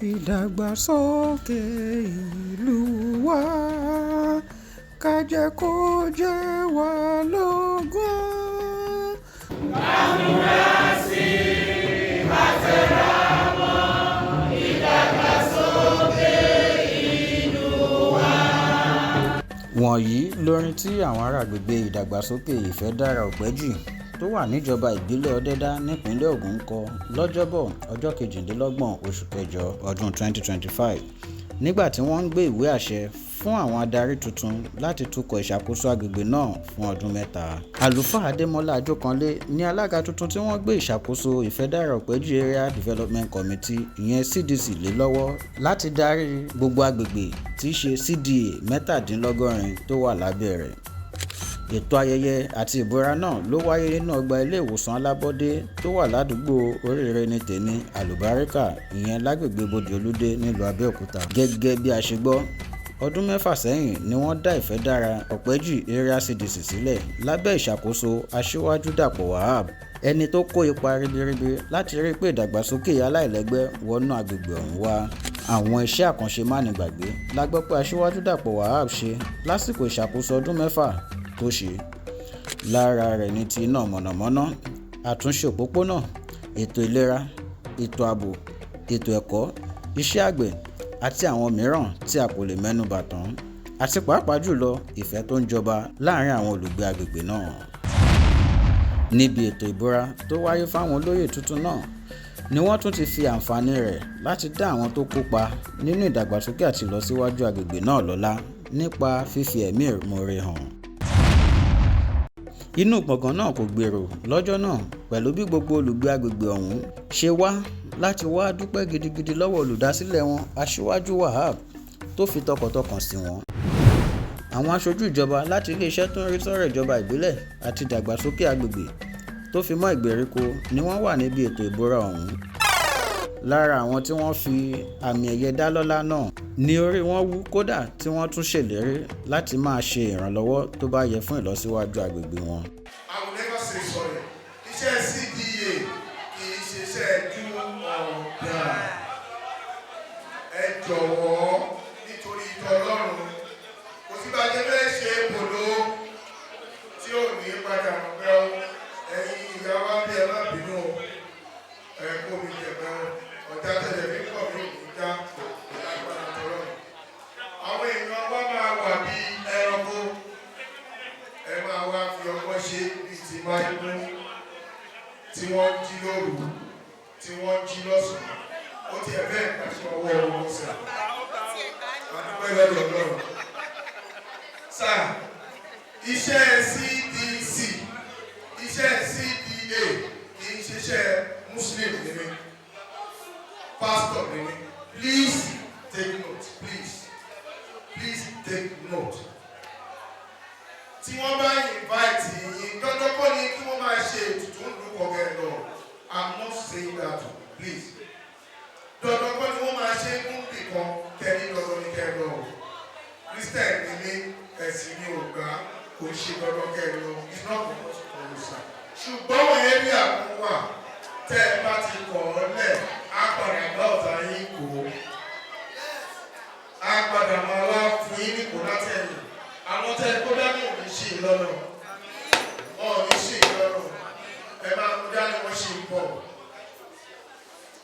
Ìdàgbàsókè ìlú wa, ká jẹ́ kó jẹ wá lógún. Ká múra sí i, ká tẹra mọ́ ìdàgbàsókè ìlú wa. Wọ̀nyí lorin tí àwọn ará agbègbè ìdàgbàsókè Ifedára Ìpẹ́jì tó wà níjọba ìbílẹ̀ Òdẹ̀dá nípìnlẹ̀ Ogun kọ lọ́jọ́bọ̀ ọjọ́ kejìdínlọ́gbọ̀n oṣù kẹjọ ọdún 2025 nígbà tí wọ́n ń gbé ìwé àṣẹ fún àwọn adarí tuntun láti tukọ̀ ìṣàkóso àgbègbè náà fún ọdún mẹ́ta. Àlùfáà Adémọlá Ajókanlé ní alága tuntun tí wọ́n gbé ìṣàkóso Ifedára Ìpẹ́jì Area Development Committee ìyẹn CDC lé lọ́wọ́ láti darí gbogbo àgbègbè tí í ṣe CDA mẹ́tàdínlọ́gọ́rin tó wà lábẹ́ rẹ̀. Ètò ayẹyẹ àti ìbúra náà ló wáyé nínú ọgbà iléèwòsàn alábọ́ọ́dẹ́ tó wà ládùúgbò Oríire ní Tèmi Àlùbáríkà ìyẹn lágbègbè Bòde-Olùdé nílùú Àbẹ́òkúta. Gẹ́gẹ́ bí a ṣe gbọ́, ọdún mẹ́fà sẹ́yìn ni wọ́n dá Ifedára Ìpẹ́jì Area CDC sílẹ̀ lábẹ́ ìṣàkóso Aṣíwájú Dàpọ̀ Wahab, ẹni tó kó ipa ribiribi láti rí i pé ìdàgbàsókè aláìlẹ́gbẹ́ wọnú agbègbè ọ̀hún wá. Àwọn iṣẹ́ àkànṣe mánigbàgbé la gbọ́ pé Aṣíwájú Dàpọ̀ Wahab ṣe lásìkò ìṣàkóso ọdún mẹ́fà tó ṣe. Lára rẹ̀ ní ti iná mọ̀nàmọ́ná, àtúnṣe òpópónà, ètò ìlera, ètò ààbò, ètò ẹ̀kọ́, iṣẹ́ àgbẹ̀ àti àwọn mìíràn tí a kò lè mẹ́nu bà tán, àti pàápàá jùlọ ìfẹ́ tó ń jọba láàrin àwọn olùgbé agbègbè náà. Níbi ètò ìbúra tó wáyé fáwọn olóyè tuntun náà ni wọ́n tún ti fi àǹfààní rẹ̀ láti dá àwọn tó kópa nínú ìdàgbàsókè àti ìlọsíwájú agbègbè náà lọ́lá nípa fífi ẹ̀mí ìmoore hàn. Inú gbọ̀ngàn náà kò gbèrò lọ́jọ́ náà pẹ̀lú bí gbogbo olùgbé agbègbè ọ̀hún ṣe wá láti wáá dúpẹ́ gidigidi lọ́wọ́ olùdásílẹ̀ wọn Aṣíwájú Wahab tó fi tọkàntọkàn sìn wọ́n. Àwọn aṣojú ìjọba láti iléeṣẹ́ tó ń rí sọ́rọ̀ ìjọba ìbílẹ̀ àti ìdàgbàsókè agbègbè tó fi mọ́ ìgbèríko ni wọ́n wà níbi ètò ìbúra ọ̀hún. Lára àwọn tí wọ́n fi àmì ẹ̀yẹ dá lọ́lá náà ní orí wọn wú kódà tí wọ́n tún ṣèlérí láti máa ṣe ìrànlọ́wọ́ tó bá yẹ fún ìlọsíwájú agbègbè wọn. I will never say sorry. Iṣẹ́ CDA kì í ṣe iṣẹ́ do or die. Ẹ jọ̀wọ́, nítorí Ọlọ́run, kò sí bá jẹ́ fẹ́ ṣe pòló tí ò ní padà pẹ́ o. Ẹ̀yin ìyá wa, bí ẹ má bínú o. Ẹ kó mi jẹ̀pẹ́ o. Ọ̀já tẹ̀lé mi pọ̀ mí ò ní já lágbára tọ́lọ́run. Àwọn èèyàn wa máa wà bí ẹranko. Ẹ máa wá fi ọgbọ́n ṣe bíi ti máìkún tí wọ́n ń jí lóru, tí wọ́n ń jí lọ́sàn-án. Ó ti ẹ̀ bẹ́ẹ̀ pàṣẹ ọwọ́ wọn sà. Àdúpẹ́ lọ́dọ̀ Ọlọ́run. Sáà, iṣẹ́ CDC, iṣẹ́ CDA kì í ṣiṣẹ́. Muslim ni mí, pastor ni mí. Please take note, please, please take note. Tí wọ́n bá invite yín, dandan kọ́ ni kí wọ́n máa ṣe ètùtù ń dúkọ̀ kẹ́ lọ. I'm not saying that, please. Dandan kọ́ ni wọ́n máa ṣe ń bì kan kẹ́ni, dandan ni kẹ́ lọ. Christian ni mí, ẹ̀sìn mi ò gbà, kò ṣe dandan kẹ́ lọ. It's not compulsory for you, sir. Ṣùgbọ́n wọ́n yẹn bí àkún wà tẹ́ ẹ bá ti kọ̀ ọ́ lẹ̀, á padà bá ọ̀tá yín kó, á padà máa wá fún yín ní kó látẹ̀yìn. Àwọn tẹ́ ẹ kó dání ò ní ṣì lọ́nà, wọn ò ní ṣì lọ́nà. Ẹ máa mú dání, wọ́n ṣì ń bọ̀.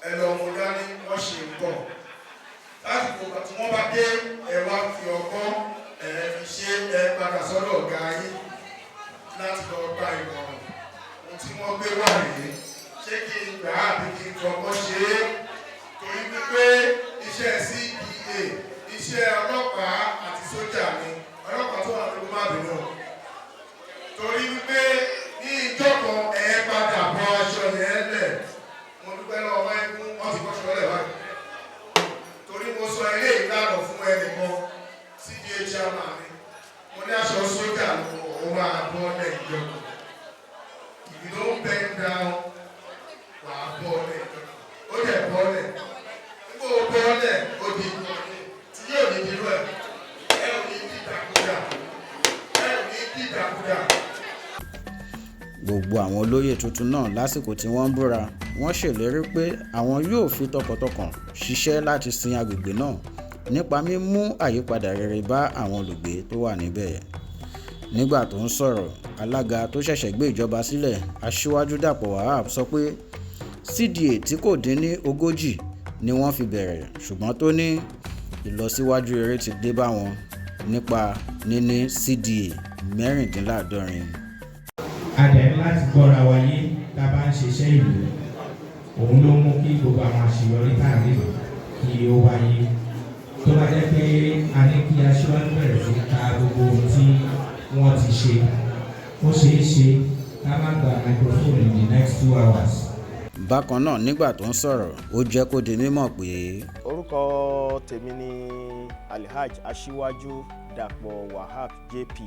Ẹ lọ mú dání, wọ́n ṣì ń bọ̀. Lásìkò tí wọ́n bá dé, ẹ wá fi ọgbọ́n ẹ fi ṣe. Ẹ padà sọ́dọ̀ ọ̀gá yín láti lọ gba ìmọ̀ràn. Ohun tí wọ́n gbé wà rèé, ṣé kí n gbà á àbí kí n fọgbọ́n ṣe é? Torí wípé iṣẹ́ CDA, iṣẹ́ ọlọ́pàá àti sójà ni. Ọlọ́pàá tó wà ní má bínú, torí wípé ní ìjọ kan ẹ padà bọ́ aṣọ yẹn lẹ̀. Mo dúpẹ́ lọ́wọ́ máìkún, wọ́n ti bọ́ṣọ lẹ̀ báyìí, torí mo sọ ilé ìlànà fún ẹnìkan, CDA chairman mi. Mo ní aṣọ sójà ló ó máa bọ́ lẹ̀ ìjọ kan. If you don't bend down, wà á bọ́ lẹ̀ ìjọ kan. Ó dẹ̀ bọ́. Gbogbo àwọn olóyè tuntun náà, lásìkò tí wọ́n ń búra, wọ́n ṣèlérí pé àwọn yóò fi tọkàntọkàn ṣiṣẹ́ láti sin agbègbè náà nípa mímú àyípadà rere bá àwọn olùgbé tó wà níbẹ̀. Nígbà tó ń sọ̀rọ̀, alága tó ṣẹ̀ṣẹ̀ gbé ìjọba sílẹ̀, Aṣíwájú Dàpọ̀ Wahab, sọ pé CDA tí kò dín ní 40 ni wọ́n fi bẹ̀rẹ̀, ṣùgbọ́n tó ní ìlọsíwájú rere ti dé bá wọn nípa níní CDA 76. A dẹ̀ ní láti gbọ́ra wa yé tá a bá ń ṣiṣẹ́ ìlú. Òun ló mú kí gbogbo àwọn àṣeyọrí tá à ń rí kí ó wáyé. Tó bá jẹ́ pé a ní kí aṣíwájú bẹ̀rẹ̀ sí ka gbogbo ohun tí wọ́n ti ṣe, ó ṣeé ṣe ká má gba microphone in the next 2 hours. Bákan náà, nígbà tó ń sọ̀rọ̀, ó jẹ́ kó di mímọ̀ pé Orúkọ tèmi ni Alhaj Aṣíwájú Dàpọ̀ Wahab JP,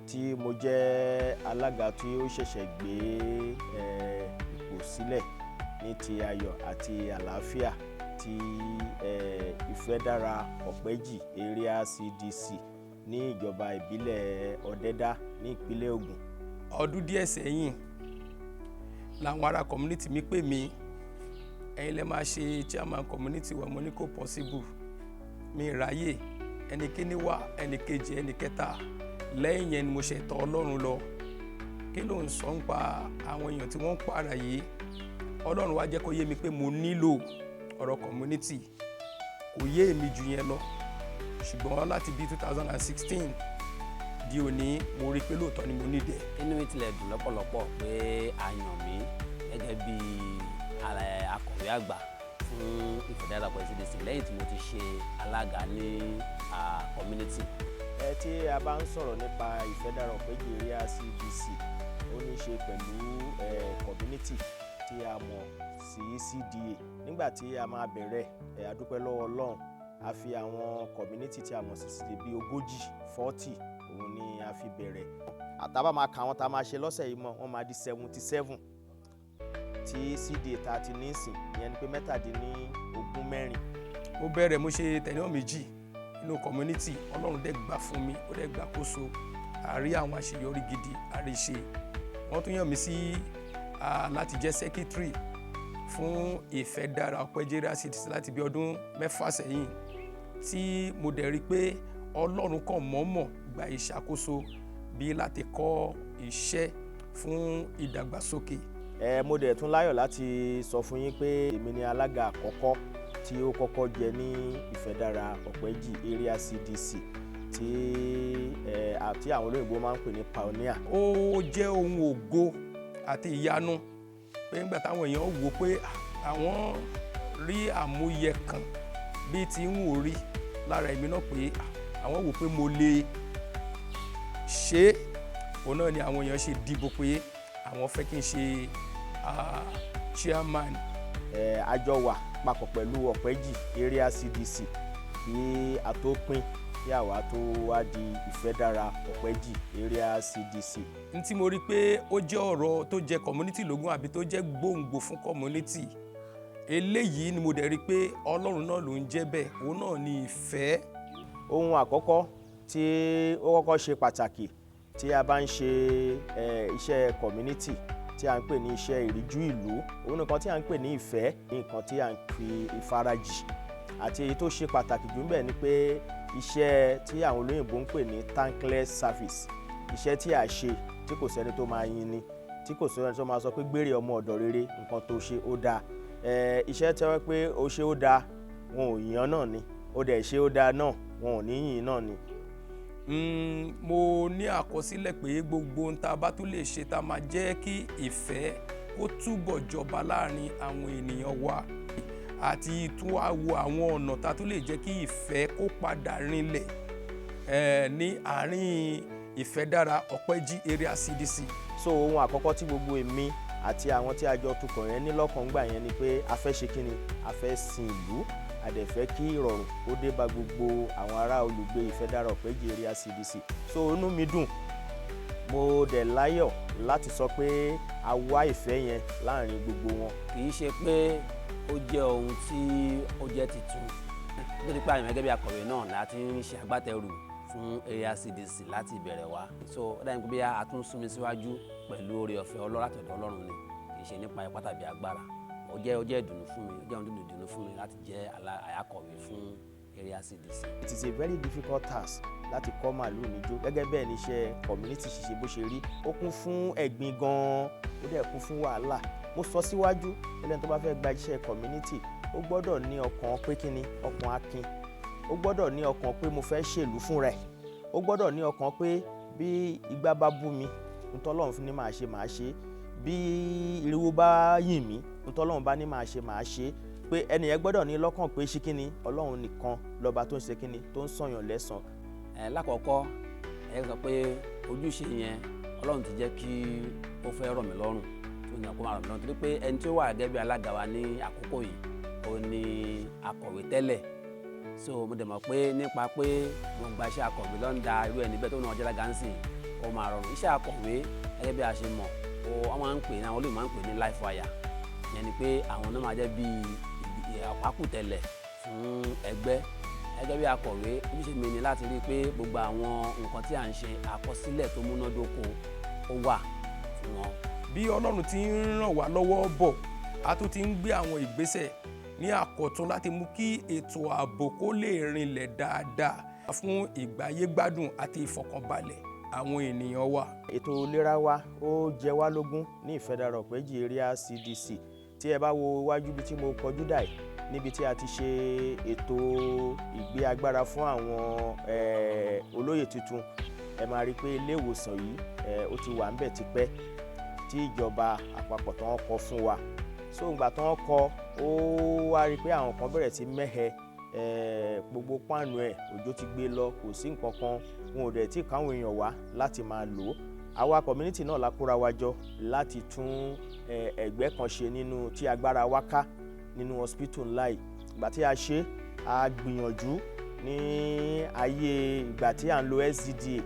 tí mo jẹ́ alága tí ó ṣẹ̀ṣẹ̀ gbé ipò sílẹ̀ ní ti ayọ̀ àti àlàáfíà ti Ìfẹ́dára Ọ̀pẹ́jì Area CDC ní ìjọba ìbílẹ̀ Ọ̀dẹ́dá ní ìpínlẹ̀ Ògùn. Ọdún díẹ̀ sẹ́yìn làwọn ará community mi pè mí, "Ẹ̀yin lẹ máa ṣe chairman community wa." Mo ní kò possible, mi ráyè. Ẹnì kíní wà, ẹnì kejì, ẹnì kẹta. Lẹ́yìn yẹn ni mo ṣe tọ̀ Ọlọ́run lọ. Kí ló ń sọ ń pa àwọn èèyàn tí wọ́n ń pààrà yìí? Ọlọ́run wá jẹ́ kó yé mi pé mo nílò ọ̀rọ̀ community. Kò yé èmi jù yẹn lọ, ṣùgbọ́n láti bí 2016 di òní, mo rí i pé lóòótọ́ ni mo nídìí ẹ̀. Inú mi tilẹ̀ dùn lọ́pọ̀lọpọ̀ pé a yàn mí gẹ́gẹ́ bí akọ̀wé àgbà fún Ìfẹ́dára CDC lẹ́yìn tí mo ti ṣe alága ní community. Ẹ tí a bá ń sọ̀rọ̀ nípa Ìfẹ́dára Ọ̀pẹ́jì Area CDC, ó ní í ṣe pẹ̀lú community tí a mọ̀ sí CDA. Nígbà tí a máa bẹ̀rẹ̀ ẹ, a dúpẹ́ lọ́wọ́ Ọlọ́run, a fi àwọn community tí a mọ̀ sí CDA bíi 40, 40, òun ni a fi bẹ̀rẹ̀. Àtàbà máa kà wọ́n tá a máa ṣe lọ́sẹ̀ yìí mọ́, wọ́n máa di 77 tí CDA tá a ti ní sìn, ìyẹn ni pé 24. Mo bẹ̀rẹ̀, mo ṣe tẹ̀lé méjì nínú community. Ọlọ́run dẹ̀ gbà fún mi, ó dẹ̀ gbàkóso. A rí àwọn àṣeyọrí gidi a rí ṣe. Wọ́n tún yàn mí sí láti jẹ́ secretary fún Ìfẹ́dára Ọ̀pẹ́jì Area CDC láti bí ọdún 6 sẹ́yìn, tí mo dẹ̀ rí i pé Ọlọ́run kàn mọ̀ọ́mọ̀ gba ìṣàkóso bí láti kọ́ iṣẹ́ fún ìdàgbàsókè. Ẹ mo dẹ̀ tún láyọ̀ láti sọ fún yín pé èmi ni alága àkọ́kọ́ tí ó kọ́kọ́ jẹ ní Ìfẹ́dára Ọ̀pẹ́jì Area CDC, tí ẹ àti àwọn olóyìnbó máa ń pè ní pioneer. Ó jẹ́ ohun ògo àti ìyanu pé nígbà táwọn èèyàn wò pé àwọn rí àmúyẹ kan bíi tí ń wò rí lára èmi náà, pé àwọn wò pé mo lè ṣe é, òun náà ni àwọn èèyàn ṣe dìbò pé àwọn fẹ́ kí n ṣe chairman. Ẹ a jọ wà papọ̀ pẹ̀lú Ọ̀pẹ́jì Area CDC kí a tó pín, kí àwa tó wá di Ìfẹ́dára Ọ̀pẹ́jì Area CDC. N tí mo rí pé ó jẹ́ ọ̀rọ̀ tó jẹ́ community lógún àbí tó jẹ́ gbòǹgbò fún community eléyìí ni mo dẹ̀ rí pé Ọlọ́run náà ló ń jẹ́ bẹ́ẹ̀, òun náà ni ìfẹ́. Ohun àkọ́kọ́ tí ó kọ́kọ́ ṣe pàtàkì tí a bá ń ṣe iṣẹ́ community tí a ń pè ní iṣẹ́ ìríjú ìlú, òun nìkan tí a ń pè ní ìfẹ́, nǹkan tí a ń fi ìfarajì, àti èyí tó ṣe pàtàkì jù níbẹ̀ ni pé iṣẹ́ tí àwọn olóyìnbó ń pè ní thankless service, iṣẹ́ tí a ṣe tí kò sẹ́ni tó máa yin ni, tí kò sẹ́ni tó máa sọ pé gbére ọmọ ọ̀dọ̀ rere, nǹkan tó ṣe ó dáa. Iṣẹ́ tí wọ́n pé ó ṣe ó dáa, wọn ò yàn náà ni, ó dẹ̀ ṣe ó dáa náà, wọn ò ní yìn náà ni. Mo ní àkọsílẹ̀ pé gbogbo ohun tá a bá tún lè ṣe tá a máa jẹ́ kí ìfẹ́ kó túbọ̀ jọba láàrin àwọn ènìyàn wa, àti tún wá wo àwọn ọ̀nà tá a tún lè jẹ́ kí ìfẹ́ kó padà rinlẹ̀ ní àárín Ìfẹ́dára Ọ̀pẹ́jì Area CDC. So ohun àkọ́kọ́ tí gbogbo èmi àti àwọn tí a jọ tukọ̀ yẹn ní lọ́kàn gbà yẹn ni pé a fẹ́ ṣe kíni? A fẹ́ sin ìlú, a dẹ̀ fẹ́ kí ìrọ̀rùn kó dé bá gbogbo àwọn ará olùgbé Ìfẹ́dára Ọ̀pẹ́jì Area CDC. So inú mi dùn, mo dẹ̀ láyọ̀ láti sọ pé a wá ìfẹ́ yẹn láàrin gbogbo wọn. Kì í ṣe pé ó jẹ́ ohun tí ó jẹ́ titun, nítorí pé àyàn gẹ́gẹ́ bí akọ̀wé náà láti ń ṣe agbátẹrù. Fún area CDC láti ìbẹ̀rẹ̀ wá, so ó dàbí pé bí a tún sún mi síwájú pẹ̀lú oore ọ̀fẹ́ Ọlọ́run látọ̀dọ̀ Ọlọ́run ni, kì í ṣe nípa ipá tàbí agbára. Ó jẹ́ ìdùnnú fún mi, ó jẹ́ ohun tó ìdùnnú fún mi láti jẹ́ akọ̀wé fún area CDC. It is a very difficult task láti kọ́ màálù níjó. Gẹ́gẹ́ bẹ́ẹ̀ ni iṣẹ́ community ṣiṣẹ́ bó ṣe rí, ó kún fún ẹ̀gbin gan-an, ó dẹ̀ kún fún wàhálà. Mo sọ síwájú, ẹlẹ́ni tó bá fẹ́ gba iṣẹ́ community, ó gbọ́dọ̀ ní ọkàn pé kíni, ọkàn akin. Ó gbọ́dọ̀ ní ọkàn pé mo fẹ́ ṣèlú fún rẹ̀. Ó gbọ́dọ̀ ní ọkàn pé bí igbá bá bú mi, ntọ́lọ́run fún ní màá ṣe, màá ṣe. Bí iriwo bá yìn mí, ntọ́lọ́run bá ní màá ṣe, màá ṣe. Pé ẹnìyẹn gbọ́dọ̀ ní lọ́kàn pé ṣí kíni, Ọlọ́run nìkan lọ́ba tó ń ṣe kíni, tó ń sọ̀yàn lẹ́san. Ẹ lákọ̀ọ́kọ́, ẹ sọ pé ojúṣe yẹn, Ọlọ́run ti jẹ́ kí ó fẹ́ rọ̀ mí lọ́rùn, tó ní kó máa rọ̀ mí lọ́rùn, torí pé ẹni tí ó wà gẹ́gẹ́ bí alága wa ní àkókò yìí, ó ní akọ̀wé tẹ́lẹ̀. So mo dẹ̀ mọ̀ pé nípa pé mo gba iṣẹ́ akọ̀wé lọ́ńdà irú ẹni bẹ́ẹ̀ tó náà jẹ́ alága ń sìn, ó máa rọrùn. Iṣẹ́ akọ̀wé, gẹ́gẹ́ bí a ṣe mọ̀, wọ́n máa ń pè ní, àwọn olóyìnbó máa ń pè ní life wire. Ìyẹn ni pé àwọn náà máa jẹ́ bíi ọ̀pákùtẹ̀lẹ̀ fún ẹgbẹ́. Gẹ́gẹ́ bí akọ̀wé, ojúṣe mi ni láti rí i pé gbogbo àwọn nǹkan tí à ń ṣe, àkọsílẹ̀ tó múnádóko ó wà fún wọn. Bí Ọlọ́run ti ń ràn wá lọ́wọ́ bọ̀, a tún ti ń gbé àwọn ìgbésẹ̀ ní àkọ̀tun láti mú kí ètò ààbò kó lè rinlẹ̀ dáadáa fún ìgbáyégbádùn àti ìfọ̀kànbalẹ̀ àwọn ènìyàn wa. Ètò ìlera wa, ó jẹ wá lógún ní Ìfẹ́dàrọ̀ Péjì Area CDC. Tí ẹ bá wo iwájú ibi tí mo kọjú dà yìí, níbi tí a ti ṣe ètò ìgbé agbára fún àwọn olóyè tuntun, ẹ máa rí i pé ilé ìwòsàn yìí, ó ti wà ńbẹ̀ tipẹ́ tí ìjọba àpapọ̀ tó ń kọ́ fún wa. So ìgbà tó ń kọ́, ó wá rí i pé àwọn kan bẹ̀rẹ̀ sí mẹ́hẹ, gbogbo páànù ẹ̀, òjò ti gbé lọ, kò sí nǹkan kan, wọn ò dẹ̀ tí káwọn èèyàn wá láti máa lò ó. Àwa community náà la kóra wa jọ láti tún ẹ̀gbẹ́ kan ṣe nínú tí agbára wa ká nínú hospital ńlá yìí. Ìgbà tí a ṣe, a gbìyànjú ní ayé ìgbà tí à ń lo SCDA,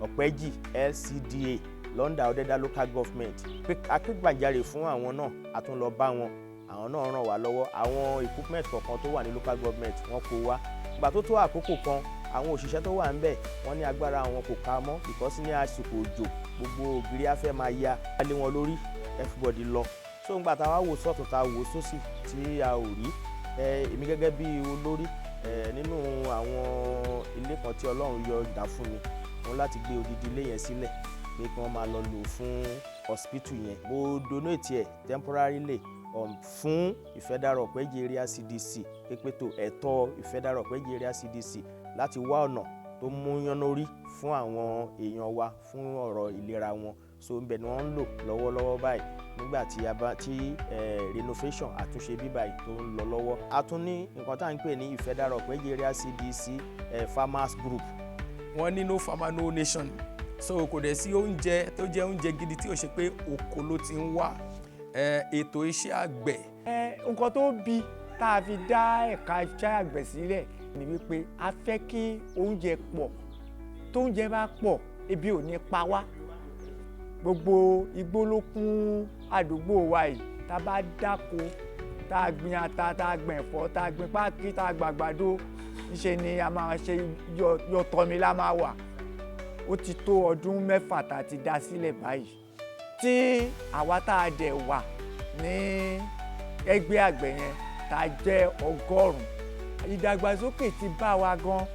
Ọ̀pẹ́jì LCDA, London Ọ̀dẹ́dá local government, pé akégbàjarè fún àwọn náà. A tún lọ bá wọn, àwọn náà ràn wá lọ́wọ́. Àwọn equipment kọ̀ọ̀kan tó wà ní local government, wọ́n kó wá. Ìgbà tó tó àkókò kan, àwọn òṣìṣẹ́ tó wà ńbẹ̀, wọ́n ní agbára àwọn kò ká mọ́, because ní àsìkò òjò, gbogbo ògiri á fẹ́ máa ya lé wọn lórí, everybody lọ. So ńgbà tá a wá wò sọ́tún, tá a wò sósì tí a ò rí, èmi gẹ́gẹ́ bí olórí nínú àwọn ilé kan tí Ọlọ́run yọ ìdá fún mi, wọn láti gbé odidi ilé yẹn sílẹ̀ pé kí wọ́n máa lọ lò fún hospital yẹn. Mo donate ẹ̀ temporarily fún Ìfẹ́dàrọ̀ Péjì Area CDC, pépé tó ẹ̀tọ́ Ìfẹ́dàrọ̀ Péjì Area CDC láti wá ọ̀nà tó múyánlórí fún àwọn èèyàn wa fún ọ̀rọ̀ ìlera wọn. So ńbẹ̀ ni wọ́n ń lò lọ́wọ́lọ́wọ́ báyìí nígbà tí a bá tí renovation, àtúnṣe bíbá yìí tó ń lọ lọ́wọ́. A tún ní nǹkan tá à ń pè ní Ìfẹ́dàrọ̀ Péjì Area CDC Farmers Group. Wọ́n ní no farmer, no nation. So kò dẹ̀ sí oúnjẹ tó jẹ́ oúnjẹ gidi tí ó ṣe pé oko ló ti ń wá, ètò iṣẹ́ àgbẹ̀. Nǹkan tó bí tá a fi dá ẹ̀ka iṣẹ́ àgbẹ̀ sílẹ̀ ni wípé a fẹ́ kí oúnjẹ pọ̀. Tóúnjẹ bá pọ̀, ebi ò ní pa wá. Gbogbo igbó ló kún àdúgbò wa yìí. Tá a bá dáko, tá a gbin ata, tá a gbin ẹ̀fọ́, tá a gbin pákí, tá a gbàgbàdo, ńṣe ni a máa ṣe yọtọmi la máa wà. Ó ti tó ọdún 6 tá a ti dá sílẹ̀ báyìí, tí àwa tá a dẹ̀ wà ní ẹgbẹ́ àgbẹ̀ yẹn, tá a jẹ́ 100. Ìdàgbàsókè ti bá wa gan.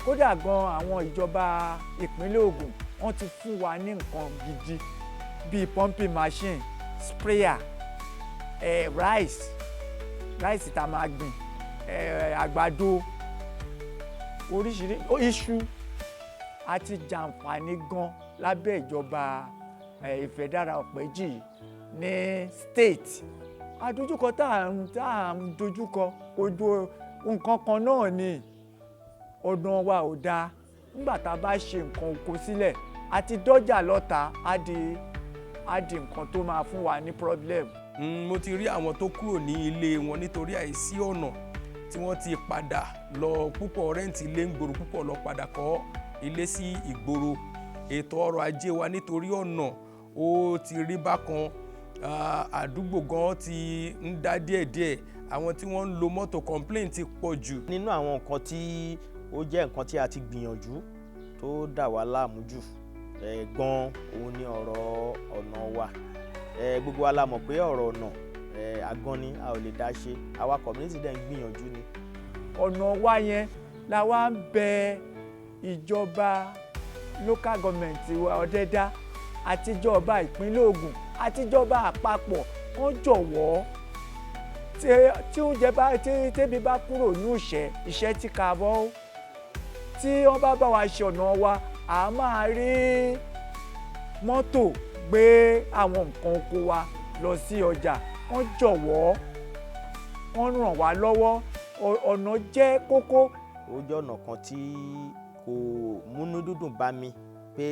Kódà gan, àwọn ìjọba ìpínlẹ̀ Ògùn, wọ́n ti fún wa ní nǹkan gidi bíi pumping machine, sprayer, rice tá a máa gbìn, àgbàdo oríṣiríṣi, iṣu. A ti jàǹfààní gan lábẹ́ ìjọba Ìfẹ́dára Ọ̀pẹ́jì ní state. Àdójúkọ tá à ń dojúkọ kò ju nǹkan kan náà ni: ọ̀nà wa ò dáa. Nígbà tá a bá ṣe nǹkan oko sílẹ̀ àti dọ́jà lọ́ta, á di nǹkan tó máa fún wa ní problem. Mo ti rí àwọn tó kúrò ní ilé wọn nítorí àìsí ọ̀nà, tí wọ́n ti padà lọ púpọ̀ rent ilé ń gbòòrò, púpọ̀ lọ padà kọ́ ilé sí ìgboro. Ètò ọrọ̀ ajé wa, nítorí ọ̀nà, ó ti rí bákan. Àdúgbò gan ti ń dá díẹ̀díẹ̀. Àwọn tí wọ́n ń lo mọ́tò, complaint ti pọ̀ jù. Nínú àwọn nǹkan tí ó jẹ́ nǹkan tí a ti gbìyànjú Tó dà wá láàmú jù gan òun ni ọ̀rọ̀ ọ̀nà wa. Gbogbo wa la mọ̀ pé ọ̀rọ̀ ọ̀nà agan ni, a ò lè dá ṣe. Àwa community dẹ̀ ń gbìyànjú ni. Ọ̀nà wa yẹn la wá ń bẹ ìjọba local government wa Ọ̀dẹ́dá, àtijọba ìpínlẹ̀ Ògùn, àtijọba àpapọ̀, kán jọ̀wọ́, tí oúnjẹ bá tí tẹ́bi bá kúrò ní ìṣẹ́, ìṣẹ́ tí ká bọ́, tí wọ́n bá bá wa ṣe ọ̀nà wa, a máa rí mọ́tò gbé àwọn nǹkan oko wa lọ sí ọjà. Kán jọ̀wọ́, kán ràn wá lọ́wọ́. Ọ̀nà jẹ́ kókó. Ó jẹ́ ọ̀nà kan tí kò múnú dúdùn bá mi pé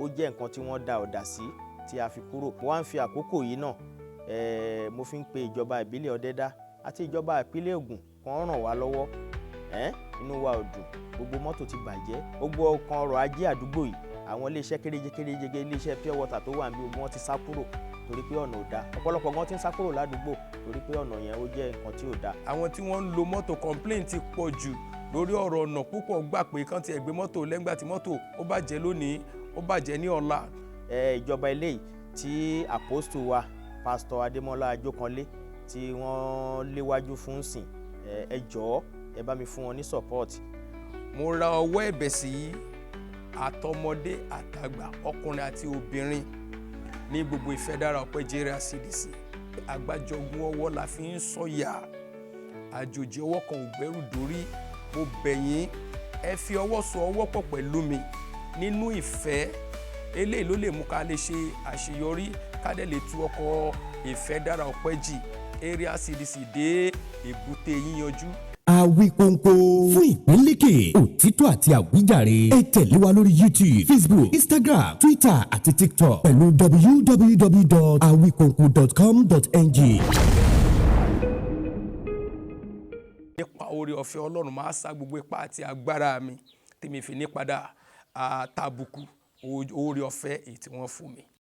ó jẹ́ nǹkan tí wọ́n da ọ̀dà sí tí a fi kúrò. Mo wá ń fi àkókò yìí náà, mo fi ń pe ìjọba ìbílẹ̀ Ọ̀dẹ́dá àti ìjọba ìpínlẹ̀ Ògùn kan ràn wá lọ́wọ́. Inú wa ò dùn, gbogbo mọ́tò ti bàjẹ́, gbogbo ọkàn ọrọ̀ ajé àdúgbò yìí, àwọn iléeṣẹ́ kéréje kéréje, iléeṣẹ́ pure water tó wà níbi, gbogbo wọn ti sá kúrò torí pé ọ̀nà ò dáa. Ọ̀pọ̀lọpọ̀ gan ti ń sá kúrò ládùúgbò torí pé ọ̀nà yẹn, ó jẹ́ nǹkan tí ò dáa. Àwọn tí wọ́n ń lo mọ́tò, complain ti pọ̀ jù lórí ọ̀rọ̀ ọ̀nà. Púpọ̀ gbà pé kán ti ẹ̀gbẹ́ mọ́tò lẹ́ngbà tí mọ́tò ó bàjẹ́ lónìí, ó bàjẹ́ ní ọ̀la. Ìjọba eléyìí tí apostle wa, Pastor Adémọ́lá Ajókanlé, tí wọ́n léwájú fún sìn, ẹ jọ̀ọ́, ẹ bá mi fún wọn ní support. Mo ra ọwọ́ ẹ̀bẹ̀ sí àtọmọdé àtàgbà, ọkùnrin àti obìnrin ní gbogbo Ìfẹ́dára Ọ̀pẹ́jì Area CDC. Àgbájọgún ọwọ́ la fi ń sọ̀yà, àjòjì ọwọ́ kan ò gbẹ́rù dórí. Mo bẹ̀ yín, ẹ fi ọwọ́ so ọwọ́ pọ̀ pẹ̀lú mi nínú ìfẹ́. Eléyìí ló lè mú ká lè ṣe àṣeyọrí, ká dẹ̀ lè tu ọkọ̀ Ìfẹ́dára Ọ̀pẹ́jì Area CDC dé èbúté yíyanjú. Àwíkóńkó fún ìpínlẹ̀kẹ̀ òtítọ́ àti àwíjàre, ẹ tẹ̀lé wa lórí YouTube, Facebook, Instagram, Twitter àti TikTok pẹ̀lú www.awikonko.com.ng. Nípa oore ọ̀fẹ́ Ọlọ́run, máa sá gbogbo ipá àti agbára mi tí mi fi ní padà àtàbùkù oore ọ̀fẹ́ èyí tí wọ́n fún mi.